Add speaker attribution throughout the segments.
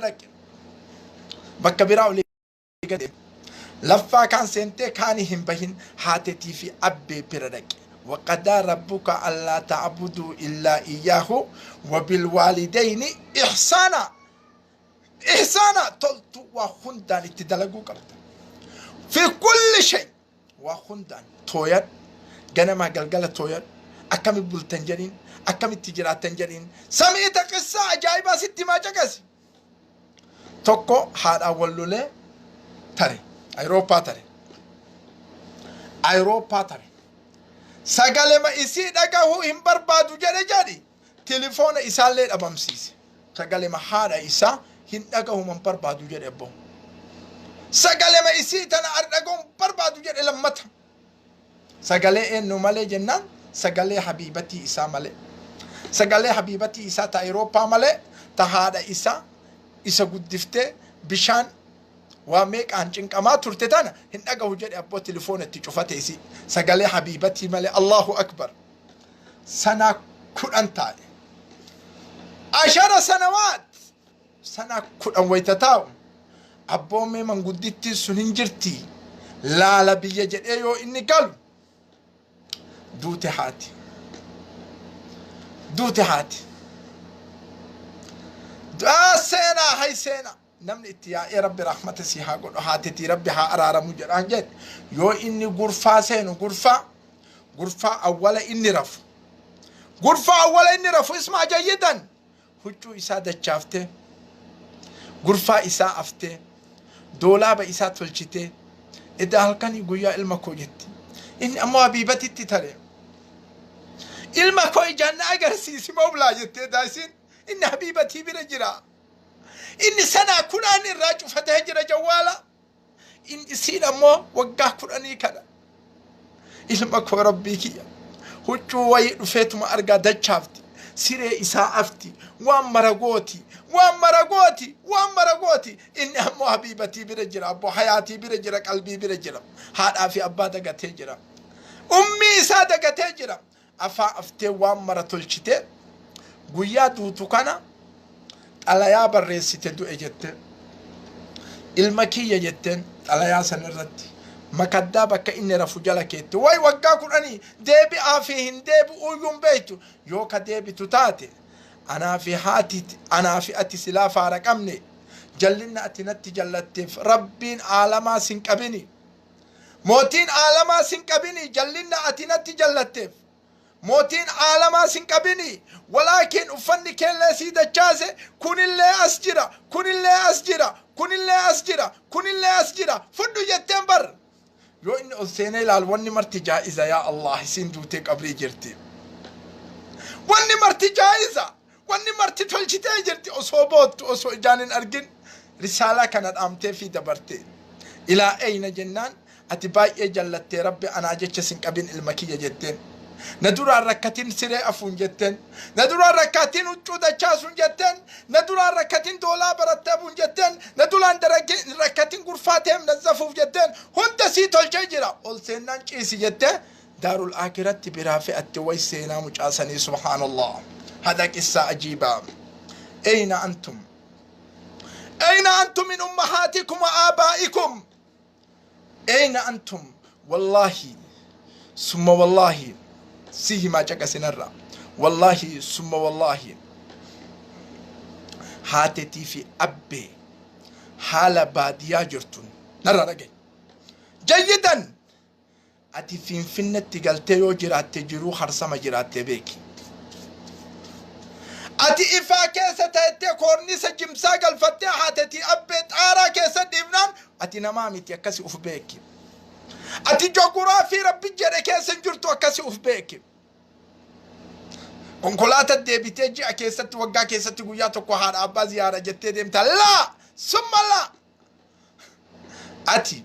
Speaker 1: bira dhaqe. Bakka biraa olii gad deemi. Laffaa kaan seentee kaanii hin bahin haatetii fi abbee bira dhaqi. Waqadaa rabbuka allaa ta'buduu illaa iyyaahu wabilwaalidayni ihsaana. Ihsaana toltuu waa hundaan itti dalaguu qabda. Fi kulli shay waa hundaan tooyadhu. Ganamaa galgala tooyadhu. Akkami bultan jedhiin, akkamitti jiraattan jedhiin. Sami'ita qissaa ajaa'ibaa sitti himaa caqasi. Tokko haadhaan wal lolee tare. Ayirooppaa tare. Ayirooppaa tare. Sagalema isii dhagahuu hin barbaadu jedhe jedhi. Tilifoona isaallee dhabamsiise. Sagalema haadha isaa hin dhagahuma hin barbaadu jedhe abboo. Sagalema isii tana dhagahuu hin barbaadu jedhe lammata. Sagalee eenyu malee jennaan sagalee habiibatii isaa malee. Sagalee habiibatii isaa ta Ayirooppaa malee ta haadha isaa isa guddiftee bishaan waa meeqaan cinqamaa turte tana hin dhagahu jedhe abboo tilifoona itti cufate isii. Sagalee habiibatii malee Allahu Akbar. Sanaa 10 taa'e. Ashara sanawaat sanaa 10 wayita taa'u abboo mee manguddittiin sun hin jirtii laala biyya jedhee yoo inni galu duute haati. Duute haati. Du'aa seenaa hay seenaa. Namni itti yaa'ee rabbi rahmata sii haa godhu haatetii rabbi haa araaramu jedhaan jedhe yoo inni gurfaa seenu gurfaa gurfaa awwala inni rafu gurfaa awwala inni rafu ismaa jayyidan huccuu isaa dachaaftee gurfaa isaa aftee doolaaba isaa tolchitee edaa halkanii guyyaa ilma koo jetti inni ammoo habiibatitti tare ilma koo ijaan na agarsiisi mawlaa jettee daasiin inni habiibatii bira jira. Inni sanaa kudhaan irraa cufatee jira jawwaala. Inni isiin ammoo waggaa kudhanii kana. Ilma koo rabbii kiyya. Huccuu wayii dhufeetuma argaa dachaafti. Siree isaa afti. Waan mara gooti. Waan mara gooti. Waan mara gooti. Inni ammoo habiibatii bira jira. Abboo hayaatii bira jira. Qalbii bira jira. Haadhaa fi abbaa dagatee jira. Ummii isaa dagatee jira. Afaa aftee waan mara tolchitee guyyaa duutu kana xalayaa barreessite du'e jette. Ilma kiyya jetteen xalayaa san irratti makaddaa bakka inni rafu jala keette. Way waggaa kudhanii deebi'aa fi hin deebi'uuyyuu hin beektu. Yoo ka deebitu taate anaa fi haati anaa fi ati silaa faara qabne jallinna ati natti jallatteef rabbiin aalamaa sin qabini. Mootiin aalamaa sin qabini jallinna ati natti jallatteef. Mootiin aalamaa sin qabini walaakiin uffanni keellee sii dachaase kunillee as jira kunillee as jira kunillee as jira kunillee as jira fudhu jetteen bar. Yoo inni ol seenee ilaalu wanni marti jaa'iza yaa Allah isiin duutee qabrii jirti. Wanni marti jaa'iza wanni marti tolchitee jirti osoo boottu osoo ijaan hin argin risaalaa kana dhaamtee fi dabarte. Ilaa eyna jennaan ati baay'ee jallattee rabbi anaa jecha sin qabin ilma kiyya jetteen. Na duraan rakkatin siree afuun jetteen. Na duraan rakkatin huccuu dachaasuun jetteen. Na duraan rakkatin doolaa baratte abuun jetteen. Na duraan rakkatin gurfaa teem nazzafuuf jetteen. Hunda sii tolchee jira. Ol seennaan ciisi jettee daarul aakiratti biraa fe'atte way seenaa mucaa sanii subhaanallah. Hada qissaa ajiibaa. Eyna antum? Eyna antum min ummahaatikum wa aabaa'ikum? Eyna antum? Wallaahi summa wallaahi si himaa caqasinarra. Wallaahi summa wallaahi haatetii fi abbee haala baadiyaa jirtun narraa dhaga'i. Jayyidan ati Finfinnetti galtee yoo jiraatte jiruu harsama jiraatte beeki. Ati ifaa keessa teettee koornisa jimsaa galfattee haatetii abbee xaaraa keessa dhiifnaan ati namaa miti akkasi uf beeki. Ati joguraafii rabbi jedhe keessa hin jirtu akkasi uf beeki. Konkolaata deebitee ji'a keessatti waggaa keessatti guyyaa tokko haadha abbaa ziyaara jettee deemta. Laa! Summa laa! Ati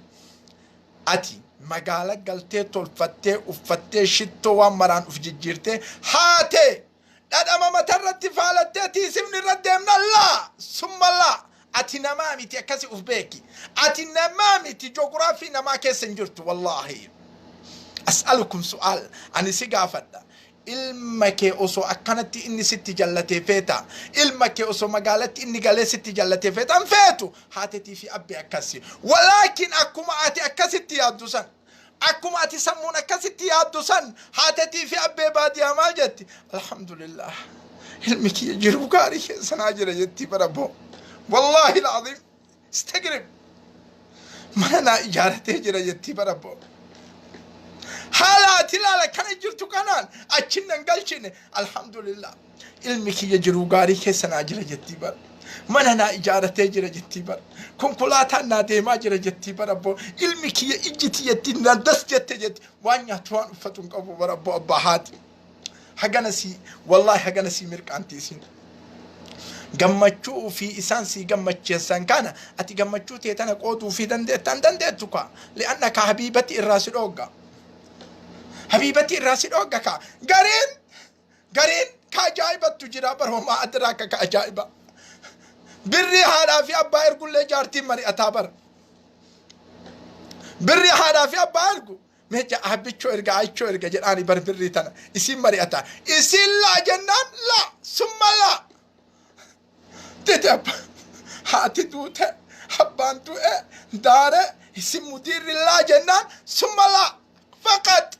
Speaker 1: ati magaala galtee tolfattee uffattee shittoo waan maraan uf jijjiirtee haatee dhadhama matarratti faalattee tiisifni irra deemna laa summa laa ati namaa miti akkasi uf beeki ati namaa miti joogiraafii namaa keessa hin jirtu wallaahi as'alukum su'aal ani si gaafadha. Ilma kee osoo akkanatti inni sitti jallatee feeta? Ilma kee osoo magaalatti inni galee sitti jallatee feeta? Hin feetu. Haatetii fi abbee akkasi. Walaakin akkuma ati akkasitti yaaddu san, akkuma ati sammuun akkasitti yaaddu san, haatetii fi abbee baadiyaa maal jetti? Alhamdulillah, ilmi kiyya jiruu gaarii keessa naa jira jetti bara boo. Wallaahi alazim istagrib, mana naa ijaaratee jira jetti bara boo. Haala ati ilaala kana jirtu kanaan achin nan galchine, alhamdulillah, ilmi kiyya jiruu gaarii keessa naa jira jettii bara. Mana naa ijaaratee jira jettii bara. Konkolaataan naa deemaa jira jettii bara boo. Ilmi kiyya ijji tiyyatti na das jette jetti. Waan nyaatu waan uffatu hin qabu bara boo abbaa haati. Hagana sii, wallaahi, hagana sii mirqaanti isin. Gammachuu fi isaan sii gammacheessan kana ati gammachuu tee tana qooduu fi dandeetta hin dandeettu kaa. Li'anna ka habiibati irraa si dhoogga. Habiibati irraa si dhoogga kaa. Gariin ka ajaa'ibattu jira bara, homaa adraaka ka ajaa'iba. Birrii haadhaa fi abbaa ergullee jaartiin mari'ataa bara. Birrii haadhaa fi abbaa ergu. Meeja abbichoo erga, ayichoo erga jedhaani bar, birrii tana isiin mari'ataa. Isiin laa jennaan laa summa laa. Tete abba haati duute, abbaan du'e, daare, isin mudiirri laa jennaan summa laa faqat.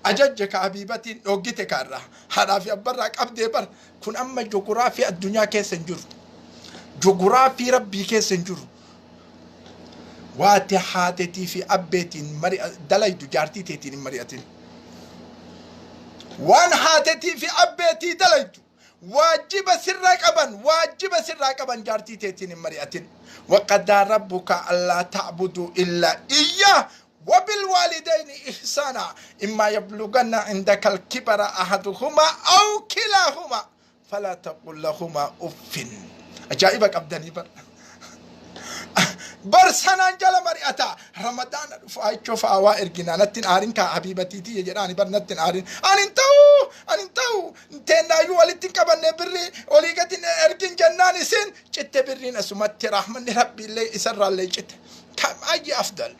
Speaker 1: Ajajja ka habiibatiin dhoggite ka irraa haadhaa fi abbarraa qabdee bar. Kun amma joguraafii addunyaa keessa hin jiru. Joguraafii rabbii keessa hin jiru. Waati haatetii fi abbeetiin mari dalaydu jaartii teetiin hin mari'atin. Waan haatetii fi abbeetii dalaydu, waajiba sirraa qaban, waajiba sirraa qaban jaartii teetiin hin mari'atin. وقضى ربك ألا تعبدوا إلا إياه وبالوالدين إحسانا إما يبلغن عندك الكبر أحدهما أو كلاهما فلا تقل لهما أف. Ajaa'iba qabdanii bar. Bar sanaan jala mari'ata. Ramadaana dhufu achoo fa'a waa ergina, natti hin aarin kaa habiibatiitii jedhaani bar, natti hin aarin. Ani hin ta'u, ani hin ta'u, teennaayyuu walitti hin qabanne, birrii olii gadi ergin jennaan isin citte, birriin asumatti rahmanni rabbiillee isarraallee citte. Kam ayyi afdal.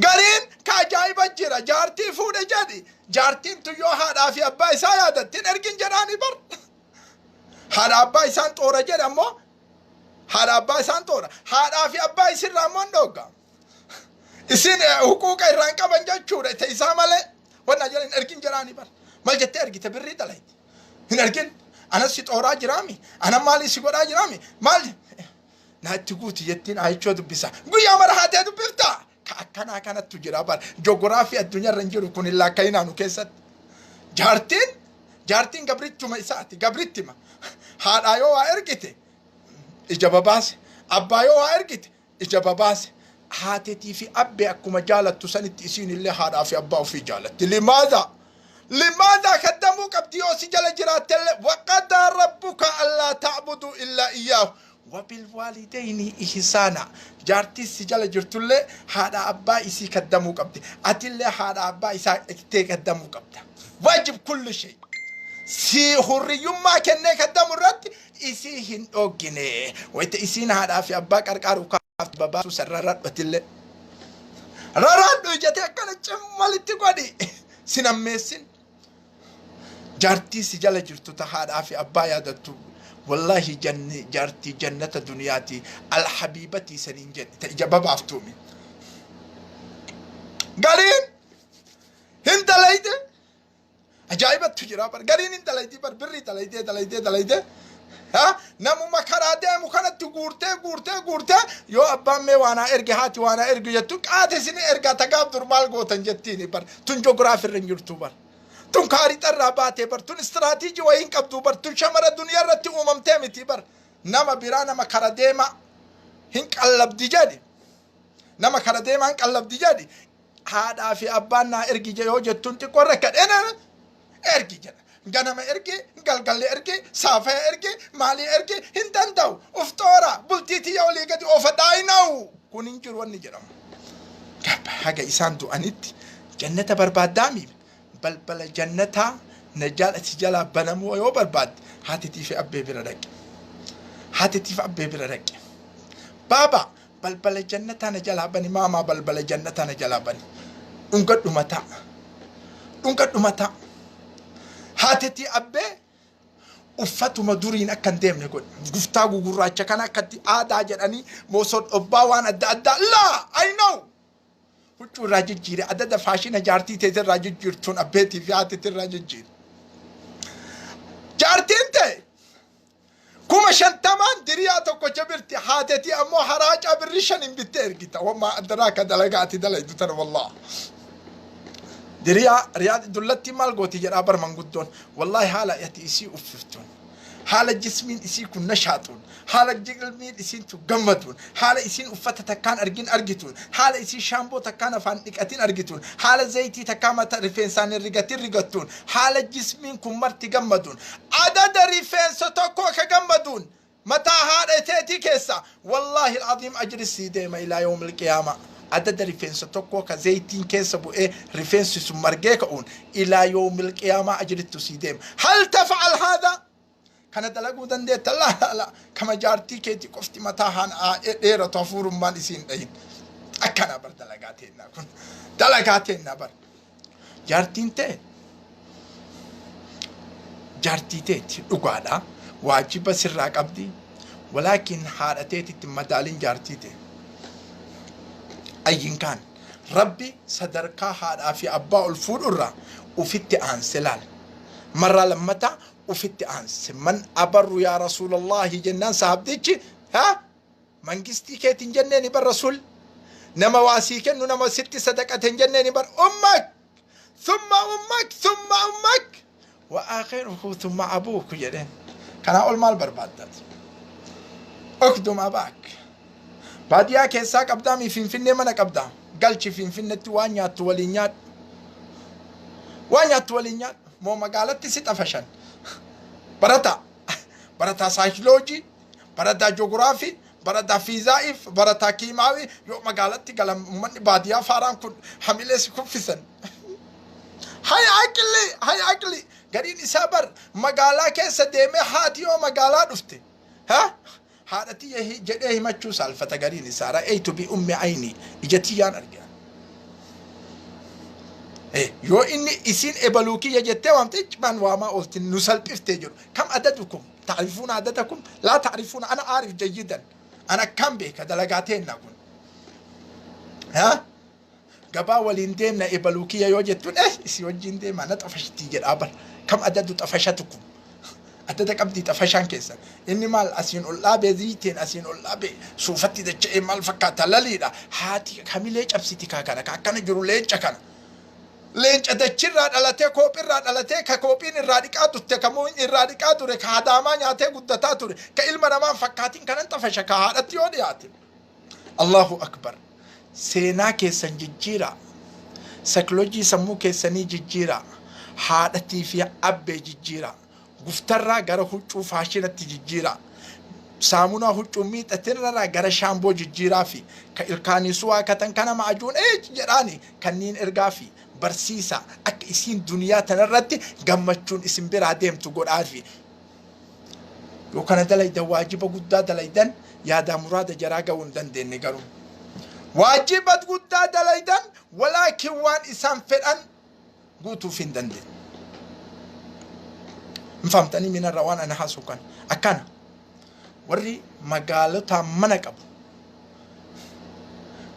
Speaker 1: Gariin ka ajaa'iba jira, jaartii fuudhe jedhi, jaartiin tun yoo haadhaa fi abbaa isaa yaadatte hin ergin jedhaani bar. Haadha abbaa isaan xoora jedhe ammoo haadha abbaa isaan xoora. Haadhaa fi abbaa isirraa ammoo hin dhoogga. Isin huquuqa irraa hin qaban jechuudha ta isaa malee. Wanna jedhan hin ergin jedhaani bar. Mal jettee ergite birrii dalayti? Hin ergin. Anas si xooraa jiraami? Ana maali si godhaa jiraami? Maal naa itti guuti jettiin ayichoo dubbisa. Guyyaa mara haatee dubbifta. Ka akkanaa kanattu jira bar. Joogiraafii addunyaarra hin jiru kun hin laakkayinaa nu keessatti. Jaartiin gabrichuma isaati, gabrittima. Haadhaa yoo waa ergite ija babaase, abbaa yoo waa ergite ija babaase. Haatetii fi abbee akkuma jaalattu sanitti isiin illee haadhaa fi abbaa ofii jaalatti. Limaadha? Limaadha kaddamuu qabdi yoo si jala jiraattellee? وقضى ربك ألا تعبدوا إلا إياه وبالوالدين إحسانا. Jaartii si jala jirtullee haadha abbaa isii kaddamuu qabdi. Atillee haadha abbaa isaa tee kaddamuu qabda. واجب كل شيء. Si hurriyyummaa kennee kaddamu irratti isii hin dhoggine. Wayita isiin haadhaa fi abbaa qarqaaru kaaf babaasu san rarradhatillee. Rarradhu, ijatee akkana cimmalitti godhi. Sin ammeessin. Jaartii si jala jirtu ta haadhaa fi abbaa yaadattu, wallaahi, janni jaartii jannata duniyaati, alhabiibatii saniin jedhi ta ija babaaftuumi. Gariin hin dalayde, ajaa'ibatu jira bar. Gariin hin dalaydi bar, birrii dalaydee dalaydee dalaydee, ha namuma karaa deemu kanatti guurtee guurtee guurtee, yoo abbaan mee waanaa erge, haati waanaa erge jettu, qaate isin ergaa tagaaf dur maal gootan jettiini bar. Tun joogiraafii irra hin jirtu bar. Tun kaarixarraa baatee bar. Tun istiraatiijii wayii hin qabdu bar. Tun shamara duniyaa irratti uumamtee miti bar. Nama biraa, nama kara deema hin qallabdi jedhi, nama kara deemaa hin qallabdi jedhi. Haadhaa fi abbaan naa ergi yoo jettuun xiqqoo rakkadhe ergi jedha. Ganama ergi, galgalli ergi, saafaya ergi, maalii ergi, hin danda'u, uf xoora, bultii tiyya olii gadi oofadhaa hina'u. Kun hin jiru wanni jedhamu. Haga isaan du'anitti jannata barbaaddaami? Balbala jannataa na jala si jalaa banamuu yoo barbaadde, haatitii fi abbee bira dhaqi. Haatitii fi abbee bira dhaqi. Baaba, balbala jannataa na jalaa bani. Maamaa, balbala jannataa na jalaa bani. Dhungadhu mataa. Dhungadhu mataa. Haatetii abbee uffatuma duriin akka hin deemne godhe. Guftaa gugurraacha kana akkatti aadaa jedhanii moosoo dhobbaa waan adda addaa laa, I know. Huccuu irraa jijjiire, adada faashina jaartii teetii irraa jijjiirtuun abbeetii fi haatetii irraa jijjiire. Jaartiin ta'e 50,000n diriyaa tokkocha birti, haatetii ammoo haraacaa birri 5n bittee ergita. Wammaa addanaa ka dalagaa ati dalaydu tana wallah. Diriyaa riyaa dullattii maal gooti jedhaa bar manguddoon. Wallaahi haala ati isii uffiftuun, haala jismiin isii kun nashaaxuun, haala jilmiin isiin tun gammaduun, haala isiin uffata takkaan argin argituun, haala isiin shaamboo takkaan afaan dhiqatin argituun, haala zayitii takkaa mata rifeensaan hin rigatin rigattuun, haala jismiin kun marti gammaduun, adada rifeensa tokkoo ka gammaduun mataa haadha teetii keessa, wallaahi al'aziim, ajri sii deema ilaa yawmil qiyaamaa. Adada rifeensa tokkoo ka zayitiin keessa bu'ee rifeensi sun margee ka'uun ilaa yawmil qiyaamaa ajrittu sii deema. Hal taf'al haadha? Kana dalaguu dandeetta? Laa laa laa, kama jaartii keetii qofti mataa haan dheeratu, hafuurummaan isiin dhahin. Akkana bar dalagaa teennaa kun, dalagaa teennaa bar. Jaartiin tee jaartii teeti dhugaadha, waajiba sirraa qabdi, walaakin haadha teetitti madaalin jaartii tee. Ayyin kaan Rabbi sadarkaa haadhaa fi abbaa ol fuudhurraa ufitti aanse laal. Marraa lammataa ufitti aanse. Man abarru yaa Rasuulallahi jennaan, sahabdichi ha mangistii keetiin jenneeni bar. Rasuul nama waa sii kennu, nama sitti sadaqate hin jenneeni bar. Ummak, thumma ummak, thumma ummak, wa akhiruhu thumma abuuk jedheen. Kanaa ol maal barbaaddat? Ukdum abaak. Baadiyyaa keessaa qabdaamii Finfinnee mana qabdaa, galchi Finfinnetti, waan nyaattu waliin nyaadhu, waan nyaattu waliin nyaadhu. Moo magaalatti si xafashan? Barataa, barataa saayikoloojii, barataa joogiraafii, barataa fiizaa'iif, barataa kiimaawii yoo magaalatti galan, uummanni baadiyyaa faaraan kun hamilee si kuffisan. Hay aqli, hay aqli! Gariin isaa bar magaalaa keessa deemee haati yoo magaalaa dhufte ha haadha tiyya jedhee himachuu saalfata gariin isaa. Ra'aytu bi ummi ayni, ija tiyyaan arge. Yoo inni isiin ebaluu kiyya jettee waamte, icmaan waamaa oolti, nu salphiftee jedhu. Kam adadukum ta'rifuuna adadakum? Laa ta'rifuuna. Ana aarif jayyidan, ana akkam beeka dalagaa teenna kun. Ha gabaa waliin deemna, ebaluu kiyya yoo jettuun, isii wajjin deema, na xafashtii jedhaa bar. Kam adadu xafashatukum? Adada qabdii xafashaan keessan? Inni maal asiin ol dhaabee, ziiteen asiin ol dhaabee, suufatti dacha'ee maal fakkaata, laliidha. Haati kamilee cabsiti kaa kana ka akkana jiru. Leenca kana, leenca dachirraa dhalatee, koophirraa dhalatee, ka koophiin irraa dhiqaa turte, ka muuyin irraa dhiqaa ture, ka hadaamaa nyaatee guddataa ture, ka ilma namaan fakkaatiin kanan xafasha ka haadhatti yoo dhiyaate. Allahu akbar! Seenaa keessan jijjiiraa, saayikoloojii sammuu keessanii jijjiiraa, haadhatii fi abbee jijjiiraa, guftarraa gara huccuu faashinatti jijjiiraa, saamunaa huccuu miixatirraa gara shaamboo jijjiiraa fi ka ilkaanii suwaa katan kana ma'ajuun eej jedhaani kanniin ergaa fi barsiisa. Akka isiin duniyaa tanarratti gammachuun isin biraa deemtu godhaa fi yoo kana dalaydan, waajiba guddaa dalaydan. Yaadaa muraada jaraa ga'uu hin dandeenye, garuu waajiba guddaa dalaydan, walaakin waan isaan fedhan guutuuf hin dandeenye. Hin fahamtanii minarra waan ana haasu kan akkana. Warri magaalotaa mana qabu,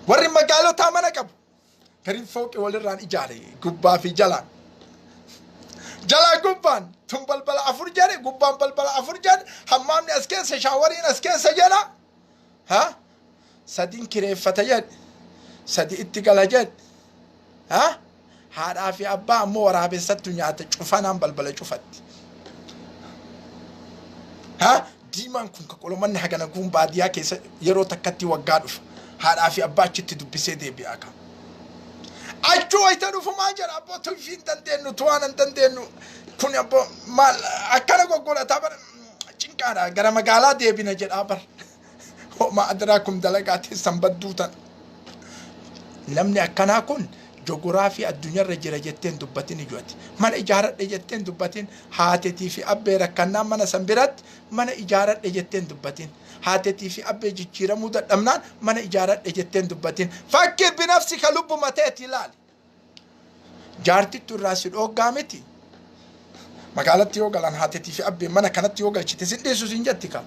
Speaker 1: warri magaalotaa mana qabu gariin fooqii walirraan ijaare, gubbaa fi jalaan, jalaa gubbaan, tun balbala afur jedhe, gubbaan balbala afur jedhe, hammaamni as keessa, shaawariin as keessa jedha. Ha sadin kireeffata jedhe, sadi itti gala jedhe. Ha haadhaa fi abbaa ammoo waraabessattu nyaata, cufanaan balbala cufatti. Ha diimaan kun ka qolomanni hagana kun baadiyyaa keessa yeroo takkatti waggaa dhufa, haadhaa fi abbaa achitti dubbisee deebi'a. Ka achuu wayita dhufu maal jedha? Abboo, tuyfii hin dandeenyu, tuwaan hin dandeenyu kun, abboo, maal akkana goggodhataa bara, cinqaadha, gara magaalaa deebina jedhaa bar. Homaa adraakum dalagaa teessan badduu tana. Namni akkanaa kun joguraafii addunyaarra jira jetteen dubbatin. Ijooti mana ijaaradhe jetteen dubbatin. Haatetii fi abbee rakkannaan mana san biratti mana ijaaradhe jetteen dubbatin. Haatetii fi abbee jijjiiramuu dadhabnaan mana ijaaradhe jetteen dubbatin. Fakkir binafsika, lubbuma teeti ilaali. Jaartittu irraa si dhooggaa miti. Magaalatti yoo galan haatetii fi abbeen mana kanatti yoo galchite sin dhiisu sin jetti ka.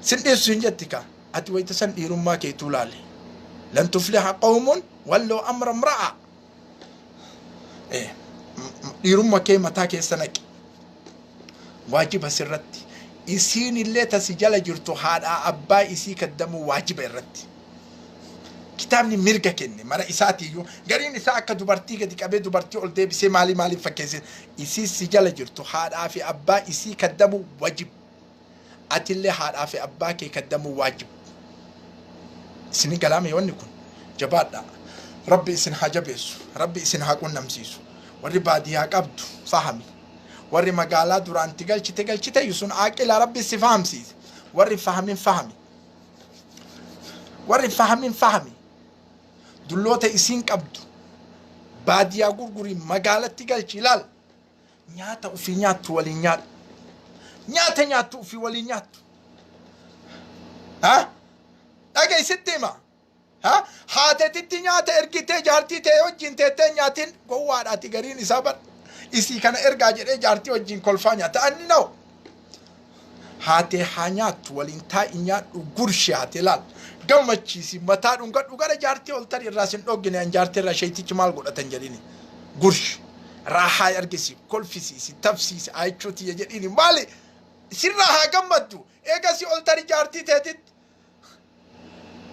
Speaker 1: Sin dhiisu sin jetti ka. Ati wayita san dhiirummaa keetuu laale. Lan tufliha qawmun walloo amra imra'a. Dhiirumma kee mataa keessa naqi. Waajiba sirratti. Isiin illee tasi jala jirtu haadhaa abbaa isii kaddamuu waajiba irratti. Kitaabni mirga kenne mara isaatiiyyuu gariin isaa akka dubartii gadi qabee dubartii ol deebisee maalii maaliif fakkeesse. Isii si jala jirtu haadhaa fi abbaa isii kaddamuu wajib. Atillee haadhaa fi abbaa kee kaddamuu waajib. Isinii galaame wanni kun jabaadha. Rabbi isin haa jabeessu. Rabbi isin haa qunnamsiisu. Warri baadiyyaa qabdu fahami. Warri magaalaa duraanti galchite galchite sun aaqilaa Rabbi si fahamsiise. Warri fahamin fahami. Warri fahamin fahami. Dulloota isiin qabdu baadiyyaa gurgurii magaalatti galchi ilaal. Nyaata ofii nyaattu waliin nyaadhu. Nyaata nyaattu ofii waliin nyaattu. Ha? Dhaga'i sitti hima. Ha? Haatetitti nyaata ergitee jaartii ta'e wajjin teettee nyaatin gowwaadhaati gariin isaa bar. Isii kana ergaa jedhee jaartii wajjin kolfaa nyaata. Anni na'u. Haatee haa nyaattu waliin taa'i nyaadhu gurshi haatee laal. Gammachiisi mataa dhungadhu gara jaartii ol tari irraa sin dhoggine an jaartii irraa sheeytichi maal godhatan jedhini. Gurshi. Raahaa argisi kolfisiisi tabsiisi ayichuu tiyya jedhini maali sirraa haa gammaddu eegasi ol tari jaartii teetitti.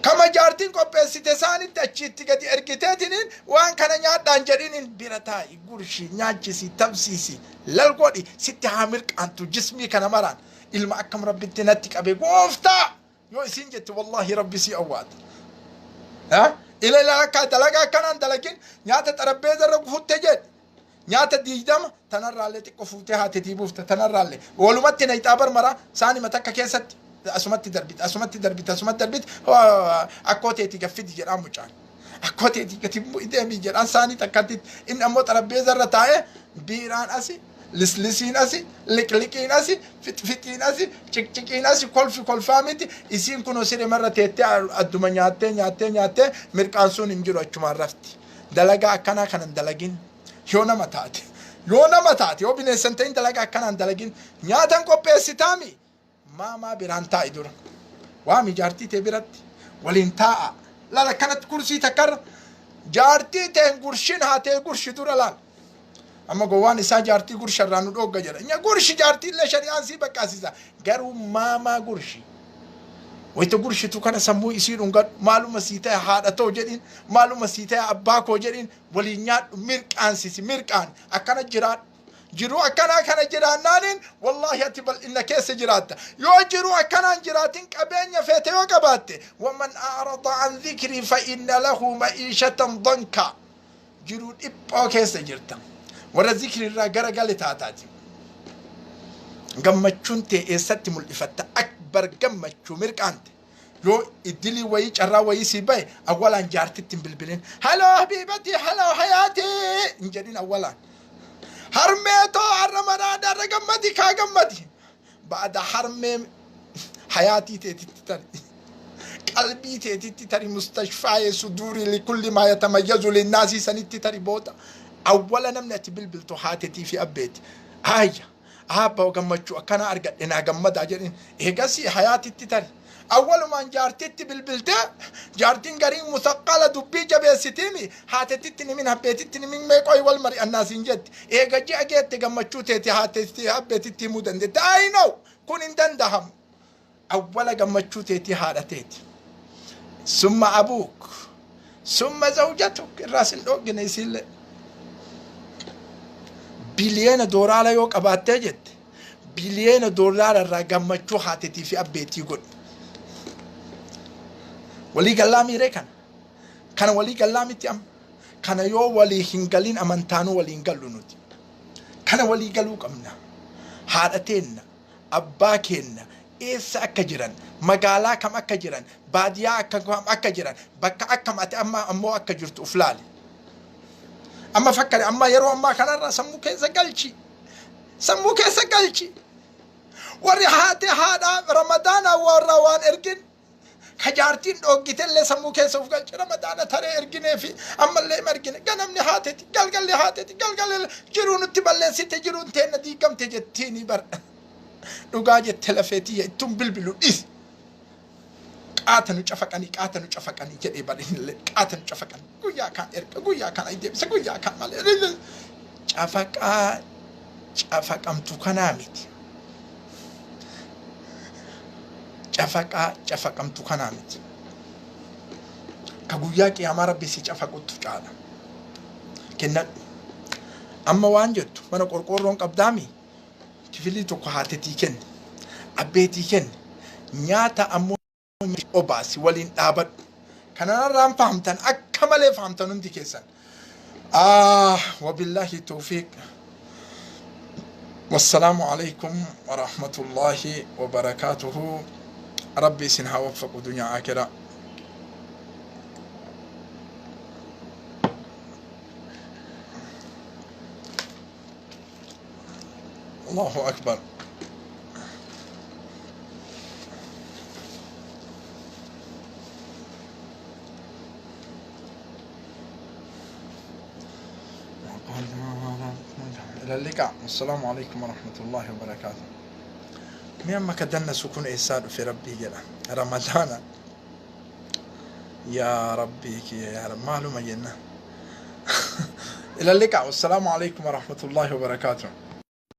Speaker 1: Kama jaartiin qopheessite isaanitti achiitti gadi ergiteetiniin waan kana nyaadhaan jedhiniin bira taa'i gurshi nyaachisi tabsiisi lal godhi sitti haa mirqaantu jismii kana maraan ilma akkam Rabbitti natti qabe gooftaa yoo isiin jette wallaahi Rabbi si awwaata. Ila ila akka dalagaa akkanaan dalagin nyaata xarabbeeza irra gufutte jedhe. Nyaata 20 tanarraallee xiqqo fuutee haatetii buufta tanarraallee walumatti nayxaa barmaraa saanima takka keessatti asumatti darbite asumatti darbite asumatti darbite akkoo teetii gaffidi jedhaan mucaan. Akkoo teetii gati deemii jedhaan saanii takkatti inni ammoo xarabbeeza irra taa'ee biiraan asi lislisiin asi liqliqiin asi fixfixiin asi ciqciqiin asi kolfi kolfaa miti isiin kunoo siremarra teettee adduma nyaattee nyaattee nyaattee mirqaan sun hin jiru achumaan rafti. Dalagaa akkanaa kanan dalagin yoo nama taate yoo nama taate yoo bineensa hin ta'in dalagaa akkanaan dalagin nyaatan qopheessitaami maamaa biraan taa'i dura waami jaartii tee biratti waliin taa'a laala akkanatti kursii takkarra jaartii teen gurshin haa tee gurshi dura laal amma gowwaan isaa jaartii gursha irraa nu dhoogga jedha nya gurshi jaartii illee shari'aan sii baqqaasisa garuu maamaa gurshi wayita gurshitu kana sammuu isii dhungadhu maaluma sii ta'e haadha too jedhiin maaluma sii ta'e abbaa koo jedhiin waliin nyaadhu mirqaansisi mirqaan akkana jiraadhu jiruu akkanaa kana jiraannaaniin wallaahi ati bal'inna keessa jiraatta yoo jiruu akkanaan jiraatin qabeenya feete yoo qabaatte waman a'rada an dhikrii fa inna lahu ma'iishatan danka jiruu dhiphoo keessa jirta warra zikri irraa gara gale taataati gammachuun tee eessatti mul'ifatta akbar gammachuu mirqaante yoo iddilii wayii carraa wayii sii bahe awwalaan jaartitti hin bilbilin haloo habiibatii haloo hayaatii hin jedhin awwalaan harmee too har'a maraadha har'a gammadi kaa gammadi ba'ada harmee hayaatii teetitti tari qalbii teetitti tari mustashfaa'ee suduurii likulli maa yatamayyazu linnaasii sanitti tari booda awwala namni ati bilbiltu haatetii fi abbeeti aayya aabba gammachuu akkanaa argadhe naa gammadaa jedhin eegasii hayaatitti tari awwalumaan jaartitti bilbiltee jaartiin gariin musaqqala dubbii jabeessitiimi haatetitti nimin habbeetitti nimin meeqooyi wal mari'annaa siin jetti eega ji'a geette gammachuu teeti haatetti habbeetitti himuu dandeette. I know kun hin dandahamu. Awwala gammachuu teetii haadha teeti summa abuuk summa zawjatuk irraa sin dhoggine isiillee biliyeena doolaara yoo qabaattee jette biliyeena doolaara irraa gammachuu haatetii fi abbeetii godhi. Walii gallaa miiree kana kana walii gallaa miti amma kana yoo walii hin galin amantaanuu walii hin gallu nuti kana walii galuu qabna. Haadha teenna abbaa keenna eessa akka jiran magaalaa kam akka jiran baadiyaa akka kam akka jiran bakka akkam ati amma ammoo akka jirtu uf laali. Amma fakkari amma yeroo ammaa kanarra sammuu keessa galchi sammuu keessa galchi warri haate haadha ramadaana warra waan ergin Ka jaartiin dhooggitellee sammuu keessa uf galche, Ramadaana taree erginee fi ammallee him ergine, ganamni haateti, galgalli haateti, galgalli jiruu nutti balleessite, jiruun teenna diigamte jettiini bar. Dhugaa jette lafee tiyya, ittuun bilbilu dhis. Qaata nu cafaqanii, qaata nu cafaqanii jedhee bar innillee, qaata nu cafaqanii, guyyaa kaan erga, guyyaa kaan ay deebisa, guyyaa kaan malee. Cafaqaa cafaqamtu kanaa miti. Cafaqaa cafaqamtu kanaa miti. Ka guyyaa qiyaamaa Rabbi si cafaquttu caala. Kennadhu. Amma waan jettu, mana qorqoorroon qabdaami, kifilii tokko haatetii kenni. Abbeetii kenni. Nyaata ammoo obaasi, waliin dhaabadhu. Kanarraan fahamtan, akka malee fahamtan hundi keessan. Ah, wabillahi tawfiiq. والسلام عليكم ورحمة الله وبركاته. ربي سنها وفق دنيا آخرة. الله أكبر. إلى اللقاء، والسلام عليكم ورحمة الله وبركاته. Mee amma ka dannasu kun eessaa dhufe? Rabbii jedha, Ramadaana, yaa Rabbii kiyya, yaa Rabbi, maaluma jenna? إلى اللقاء، والسلام عليكم ورحمة الله وبركاته.